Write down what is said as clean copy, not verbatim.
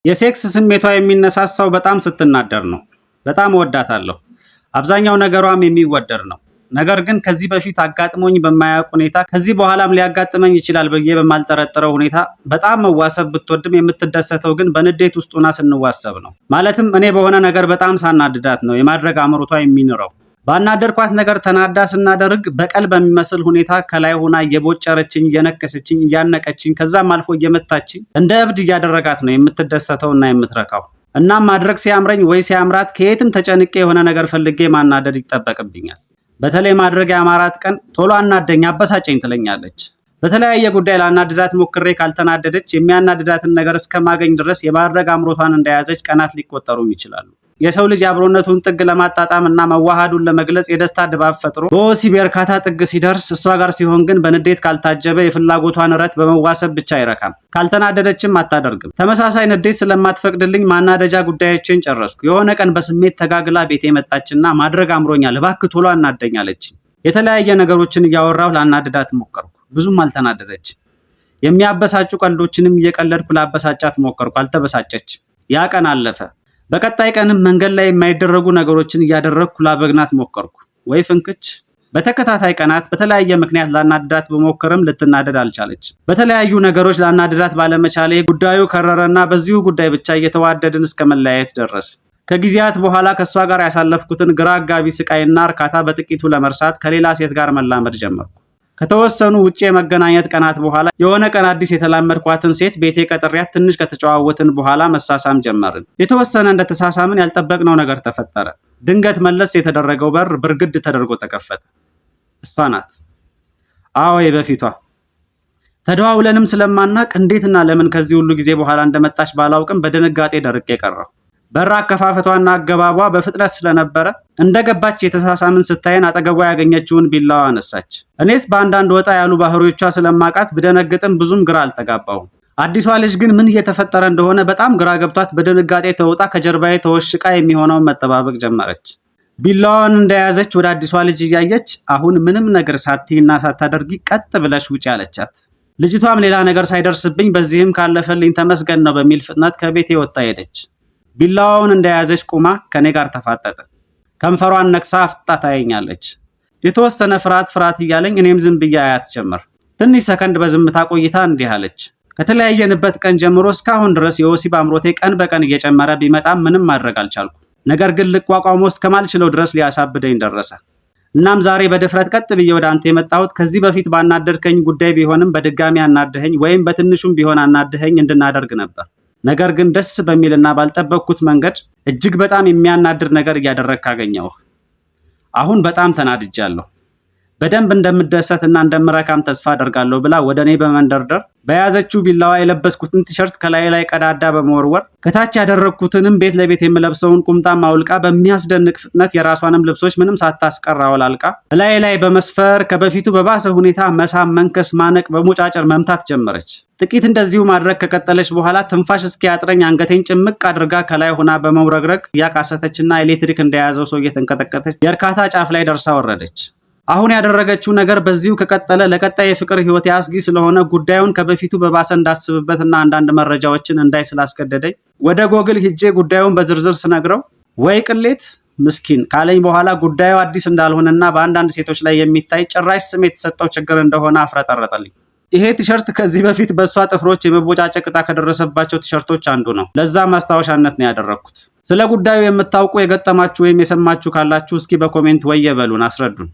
የሴክስ ስሜቷ የሚነሳሳው በጣም ስትናደድ ነው። በጣም እወዳታለሁ። አብዛኛው ነገሯም የሚወደድ ነው። ነገር ግን ከዚህ በፊት አጋጥሞኝ በማያውቅ ሁኔታ፣ ከዚህ በኋላም ሊያጋጥመኝ ይችላል ብዬ በማልጠረጥረው ሁኔታ በጣም መዋሰብ ብትወድም የምትደሰተው ግን በንዴት ውስጥ ሆና ስንዋሰብ ነው። ማለትም እኔ በሆነ ነገር በጣም ሳናድዳት ነው የማድረግ አምሮቷ የሚኖረው። ባናደድኳት ነገር ተናዳ ስናደርግ በቀል በሚመስል ሁኔታ ከላይ ሆና እየቦጨረችኝ፣ እየነከሰችኝ፣ እያነቀችኝ፣ ከዛም አልፎ እየመታችኝ እንደ እብድ እያደረጋት ነው የምትደሰተው እና የምትረካው። እናም ማድረግ ሲያምረኝ ወይ ሲያምራት ከየትም ተጨንቄ የሆነ ነገር ፈልጌ ማናደድ ይጠበቅብኛል። በተለይ ማድረግ ያማራት ቀን ቶሎ አናደኝ፣ አበሳጨኝ ትለኛለች። በተለያየ ጉዳይ ላናድዳት ሞክሬ ካልተናደደች የሚያናድዳትን ነገር እስከማገኝ ድረስ የማድረግ አምሮቷን እንደያዘች ቀናት ሊቆጠሩም ይችላሉ። የሰው ልጅ የአብሮነቱን ጥግ ለማጣጣም እና መዋሃዱን ለመግለጽ የደስታ ድባብ ፈጥሮ በወሲብ የእርካታ ጥግ ሲደርስ፣ እሷ ጋር ሲሆን ግን በንዴት ካልታጀበ የፍላጎቷን እረት በመዋሰብ ብቻ አይረካም። ካልተናደደችም አታደርግም። ተመሳሳይ ንዴት ስለማትፈቅድልኝ ማናደጃ ጉዳዮችን ጨረስኩ። የሆነ ቀን በስሜት ተጋግላ ቤቴ መጣችና ማድረግ አምሮኛል፣ እባክህ ቶሎ አናደኝ አለችኝ። የተለያየ ነገሮችን እያወራሁ ላናድዳት ሞከርኩ። ብዙም አልተናደደች። የሚያበሳጩ ቀልዶችንም እየቀለድኩ ላበሳጫት ሞከርኩ። አልተበሳጨች። ያ ቀን አለፈ። በቀጣይ ቀንም መንገድ ላይ የማይደረጉ ነገሮችን እያደረግኩ ላበግናት ሞከርኩ። ወይ ፍንክች! በተከታታይ ቀናት በተለያየ ምክንያት ላናድዳት ብሞክርም ልትናደድ አልቻለች። በተለያዩ ነገሮች ላናድዳት ባለመቻሌ ጉዳዩ ከረረና በዚሁ ጉዳይ ብቻ እየተዋደድን እስከ መለያየት ደረስ። ከጊዜያት በኋላ ከእሷ ጋር ያሳለፍኩትን ግራ አጋቢ ስቃይና እርካታ በጥቂቱ ለመርሳት ከሌላ ሴት ጋር መላመድ ጀመርኩ። ከተወሰኑ ውጭ የመገናኘት ቀናት በኋላ የሆነ ቀን አዲስ የተላመድኳትን ሴት ቤቴ ቀጥሬያት ትንሽ ከተጨዋወትን በኋላ መሳሳም ጀመርን። የተወሰነ እንደተሳሳምን ያልጠበቅነው ነገር ተፈጠረ። ድንገት መለስ የተደረገው በር ብርግድ ተደርጎ ተከፈተ። እሷ ናት። አዎ፣ የበፊቷ። ተደዋውለንም ስለማናቅ እንዴትና ለምን ከዚህ ሁሉ ጊዜ በኋላ እንደመጣች ባላውቅም በድንጋጤ ደርቄ ቀረሁ። በር አከፋፈቷና አገባቧ በፍጥነት ስለነበረ እንደገባች የተሳሳምን ስታየን አጠገቧ ያገኘችውን ቢላዋ አነሳች። እኔስ በአንዳንድ ወጣ ያሉ ባህሪዎቿ ስለማቃት ብደነግጥም ብዙም ግራ አልተጋባሁም። አዲሷ ልጅ ግን ምን እየተፈጠረ እንደሆነ በጣም ግራ ገብቷት በድንጋጤ ተውጣ ከጀርባዬ ተወሽቃ የሚሆነውን መጠባበቅ ጀመረች። ቢላዋን እንደያዘች ወደ አዲሷ ልጅ እያየች አሁን ምንም ነገር ሳትይና ሳታደርጊ ቀጥ ብለሽ ውጪ አለቻት። ልጅቷም ሌላ ነገር ሳይደርስብኝ በዚህም ካለፈልኝ ተመስገን ነው በሚል ፍጥነት ከቤቴ ወጥታ ሄደች። ቢላዋውን እንደያዘች ቁማ ከኔ ጋር ተፋጠጠ። ከንፈሯን ነክሳ አፍጥጣ ታየኛለች። የተወሰነ ፍርሃት ፍርሃት እያለኝ እኔም ዝም ብዬ አያት ጀመር። ትንሽ ሰከንድ በዝምታ ቆይታ እንዲህ አለች። ከተለያየንበት ቀን ጀምሮ እስካሁን ድረስ የወሲብ አምሮቴ ቀን በቀን እየጨመረ ቢመጣም ምንም ማድረግ አልቻልኩም። ነገር ግን ልቋቋመው እስከማልችለው ድረስ ሊያሳብደኝ ደረሰ። እናም ዛሬ በድፍረት ቀጥ ብዬ ወደ አንተ የመጣሁት ከዚህ በፊት ባናደድከኝ ጉዳይ ቢሆንም በድጋሚ አናድኸኝ ወይም በትንሹም ቢሆን አናድኸኝ እንድናደርግ ነበር። ነገር ግን ደስ በሚልና ባልጠበቅኩት መንገድ እጅግ በጣም የሚያናድድ ነገር እያደረግክ አገኘሁህ። አሁን በጣም ተናድጃለሁ። በደንብ እንደምደሰት እና እንደምረካም ተስፋ አደርጋለሁ ብላ ወደ እኔ በመንደርደር በያዘችው ቢላዋ የለበስኩትን ቲሸርት ከላይ ላይ ቀዳዳ በመወርወር፣ ከታች ያደረግኩትንም ቤት ለቤት የምለብሰውን ቁምጣም አውልቃ፣ በሚያስደንቅ ፍጥነት የራሷንም ልብሶች ምንም ሳታስቀር አወላልቃ እላይ ላይ በመስፈር ከበፊቱ በባሰ ሁኔታ መሳም፣ መንከስ፣ ማነቅ፣ በሞጫጨር መምታት ጀመረች። ጥቂት እንደዚሁ ማድረግ ከቀጠለች በኋላ ትንፋሽ እስኪያጥረኝ አንገቴን ጭምቅ አድርጋ ከላይ ሆና በመውረግረግ እያቃሰተችና ኤሌክትሪክ እንደያዘው ሰው እየተንቀጠቀጠች የእርካታ ጫፍ ላይ ደርሳ ወረደች። አሁን ያደረገችው ነገር በዚሁ ከቀጠለ ለቀጣይ የፍቅር ህይወቴ አስጊ ስለሆነ ጉዳዩን ከበፊቱ በባሰ እንዳስብበትና አንዳንድ መረጃዎችን እንዳይ ስላስገደደኝ ወደ ጎግል ሂጄ ጉዳዩን በዝርዝር ስነግረው ወይ ቅሌት ምስኪን ካለኝ በኋላ ጉዳዩ አዲስ እንዳልሆነና በአንዳንድ ሴቶች ላይ የሚታይ ጭራሽ ስም የተሰጠው ችግር እንደሆነ አፍረጠረጠልኝ። ይሄ ቲሸርት ከዚህ በፊት በእሷ ጥፍሮች የመቦጫጨቅ ዕጣ ከደረሰባቸው ቲሸርቶች አንዱ ነው። ለዛ ማስታወሻነት ነው ያደረግኩት። ስለ ጉዳዩ የምታውቁ፣ የገጠማችሁ ወይም የሰማችሁ ካላችሁ እስኪ በ comment ወየ በሉን፣ አስረዱን።